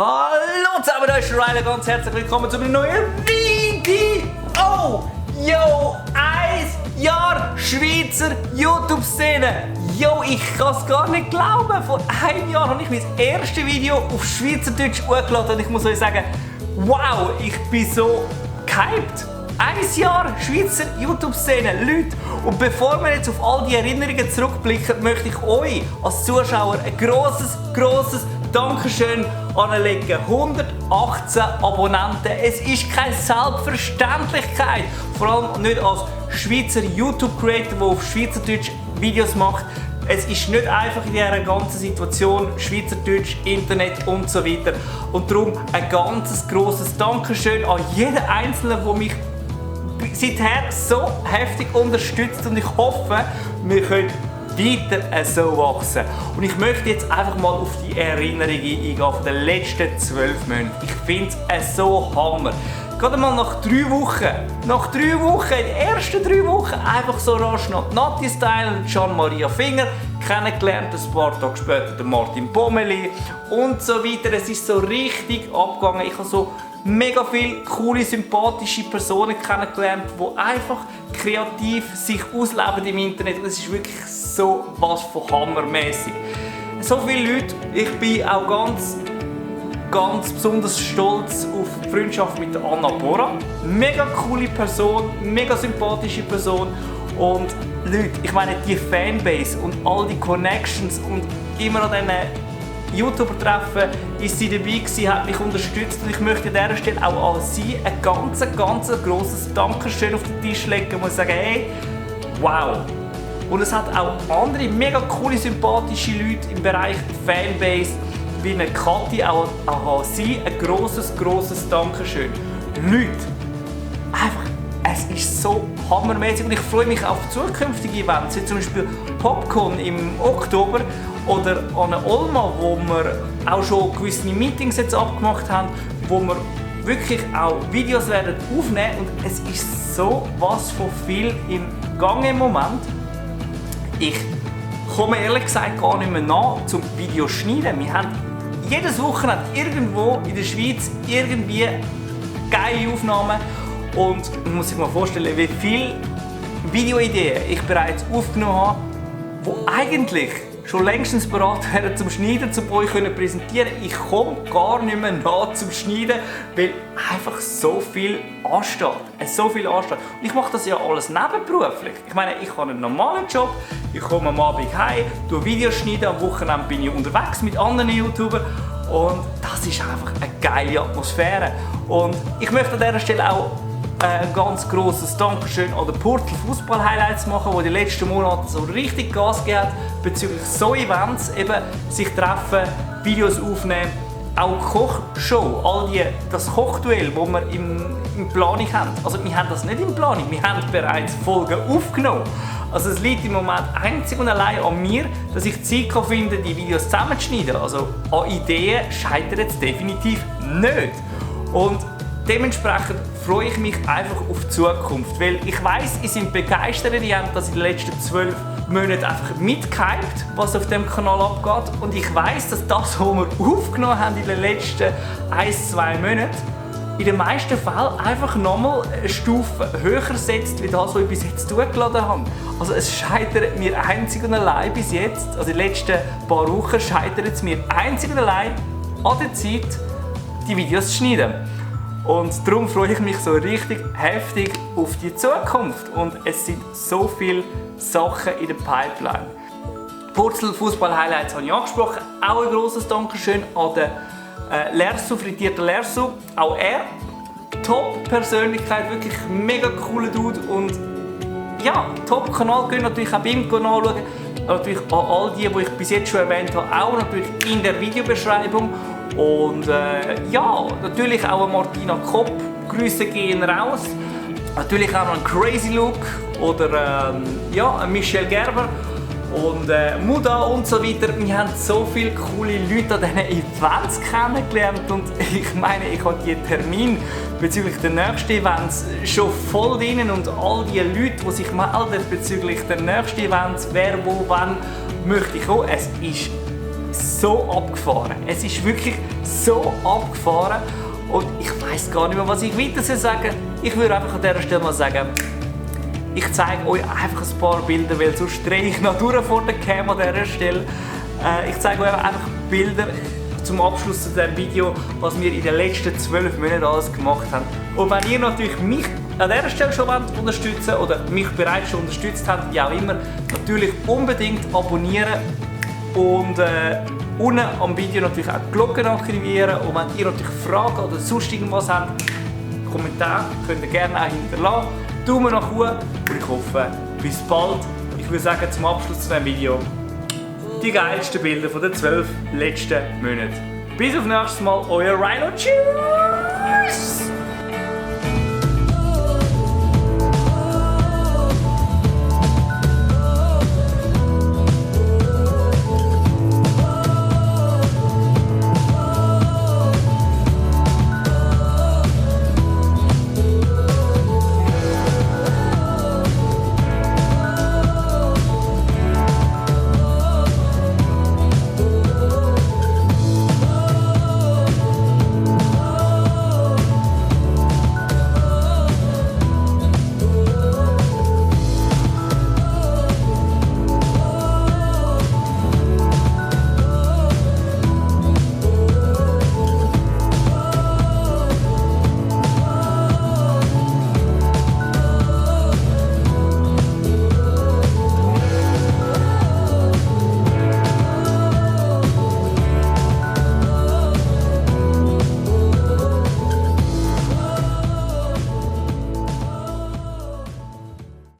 Hallo zusammen, da ist Ryler, ganz herzlich willkommen zu einem neuen Video. Yo, 1 Jahr Schweizer YouTube-Szene. Yo, ich kann es gar nicht glauben. Vor 1 Jahr habe ich mein erstes Video auf Schweizerdeutsch hochgeladen und ich muss euch sagen, wow, ich bin so gehypt. 1 Jahr Schweizer YouTube-Szene, Leute. Und bevor wir jetzt auf all die Erinnerungen zurückblicken, möchte ich euch als Zuschauer ein grosses Dankeschön anlegen. 118 Abonnenten. Es ist keine Selbstverständlichkeit. Vor allem nicht als Schweizer YouTube-Creator, der auf Schweizerdeutsch Videos macht. Es ist nicht einfach in dieser ganzen Situation, Schweizerdeutsch, Internet und so weiter. Und darum ein ganz grosses Dankeschön an jeden Einzelnen, der mich seither so heftig unterstützt, und ich hoffe, wir können weiter so wachsen. Und ich möchte jetzt einfach mal auf die Erinnerungen eingehen von den letzten 12 Monaten. Ich finde es so Hammer. Gerade mal nach 3 Wochen, die ersten 3 Wochen, einfach so rasch noch Nati Style und Gian-Maria Finger kennengelernt, ein paar Tage später den Martin Pomeli und so weiter. Es ist so richtig abgegangen. Ich habe so mega viele coole, sympathische Personen kennengelernt, die einfach kreativ sich ausleben im Internet. Und es ist wirklich so was von hammermäßig. So viele Leute. Ich bin auch ganz besonders stolz auf die Freundschaft mit Anna Bora. Mega coole Person, mega sympathische Person. Und Leute, ich meine, die Fanbase und all die Connections und immer an diesen YouTuber-Treffen ist sie dabei gewesen, hat mich unterstützt, und ich möchte an dieser Stelle auch an sie ein ganz grosses Dankeschön auf den Tisch legen und muss sagen, hey, wow. Und es hat auch andere mega coole, sympathische Leute im Bereich Fanbase, wie eine Kathi, auch an sie ein grosses Dankeschön. Leute, einfach, es ist so hammermäßig, und ich freue mich auf zukünftige Events, wie zum Beispiel Popcorn im Oktober oder an Olma, wo wir auch schon gewisse Meetings jetzt abgemacht haben, wo wir wirklich auch Videos werden aufnehmen, und es ist so was von viel im Gange im Moment. Ich komme ehrlich gesagt gar nicht mehr nach zum Videos schneiden. Wir haben jedes Wochenende irgendwo in der Schweiz irgendwie geile Aufnahmen, und man muss sich mal vorstellen, wie viele Videoideen ich bereits aufgenommen habe, die eigentlich schon längstens bereit wären zum Schneiden, um euch präsentieren. Ich komme gar nicht mehr nach zum Schneiden, weil einfach so viel ansteht. Und ich mache das ja alles nebenberuflich. Ich meine, ich habe einen normalen Job, ich komme am Abend heim, tue Videos schneiden, am Wochenende bin ich unterwegs mit anderen YouTubern, und das ist einfach eine geile Atmosphäre. Und ich möchte an dieser Stelle auch ein ganz grosses Dankeschön an den Portal Fußball Highlights machen, die letzten Monate so richtig Gas gegeben hat bezüglich so Events, eben sich treffen, Videos aufnehmen, auch Kochshow, das Kochduell, das wir im Planung haben. Also wir haben das nicht in Planung, wir haben bereits Folgen aufgenommen. Also es liegt im Moment einzig und allein an mir, dass ich Zeit finde, die Videos zusammenzuschneiden. Also an Ideen scheitert es definitiv nicht. Und dementsprechend freue ich mich einfach auf die Zukunft, weil ich weiss, ihr seid begeistert, ihr habt das in den letzten 12 Monaten einfach mitgehypt, was auf dem Kanal abgeht, und ich weiss, dass das, was wir aufgenommen haben in den letzten 1-2 Monaten, in den meisten Fällen einfach nochmal eine Stufe höher setzt, wie das, was ich bis jetzt hochgeladen habe. Also es scheitert mir einzig und allein bis jetzt, also in den letzten paar Wochen scheitert es mir einzig und allein an der Zeit, die Videos zu schneiden. Und darum freue ich mich so richtig heftig auf die Zukunft. Und es sind so viele Sachen in der Pipeline. Portal Fußball Highlights habe ich angesprochen. Auch ein grosses Dankeschön an den Lersu, frittierten Lersu. Auch er, Top-Persönlichkeit, wirklich mega cooler Dude. Und ja, Top-Kanal, könnt natürlich auch beim Kanal schauen. Natürlich an all die ich bis jetzt schon erwähnt habe, auch natürlich in der Videobeschreibung. Und ja, natürlich auch an Martina Kopp, Grüße gehen raus. Natürlich auch noch ein Crazy Look oder ja, ein Michel Gerber und Muda und so weiter. Wir haben so viele coole Leute an diesen Events kennengelernt, und ich meine, ich habe die Termine bezüglich der nächsten Events schon voll drin, und all die Leute, die sich melden bezüglich der nächsten Events, wer, wo, wann möchte ich kommen. Es ist so abgefahren. Es ist wirklich so abgefahren. Und ich weiss gar nicht mehr, was ich weiter sagen soll. Ich würde einfach an dieser Stelle mal sagen, ich zeige euch einfach ein paar Bilder, weil sonst drehe ich noch durch vor der Cam an dieser Stelle. Ich zeige euch einfach Bilder zum Abschluss zu diesem Video, was wir in den letzten 12 Monaten alles gemacht haben. Und wenn ihr natürlich mich an dieser Stelle schon unterstützen wollt oder mich bereits schon unterstützt habt, wie auch immer, natürlich unbedingt abonnieren und unten am Video natürlich auch die Glocke aktivieren. Und wenn ihr natürlich Fragen oder sonst irgendwas habt, Kommentare könnt ihr gerne auch hinterlassen. Daumen nach oben und ich hoffe, bis bald. Ich würde sagen, zum Abschluss zu diesem Video die geilsten Bilder von den 12 letzten Monaten. Bis auf nächstes Mal, euer Rhino. Tschüss!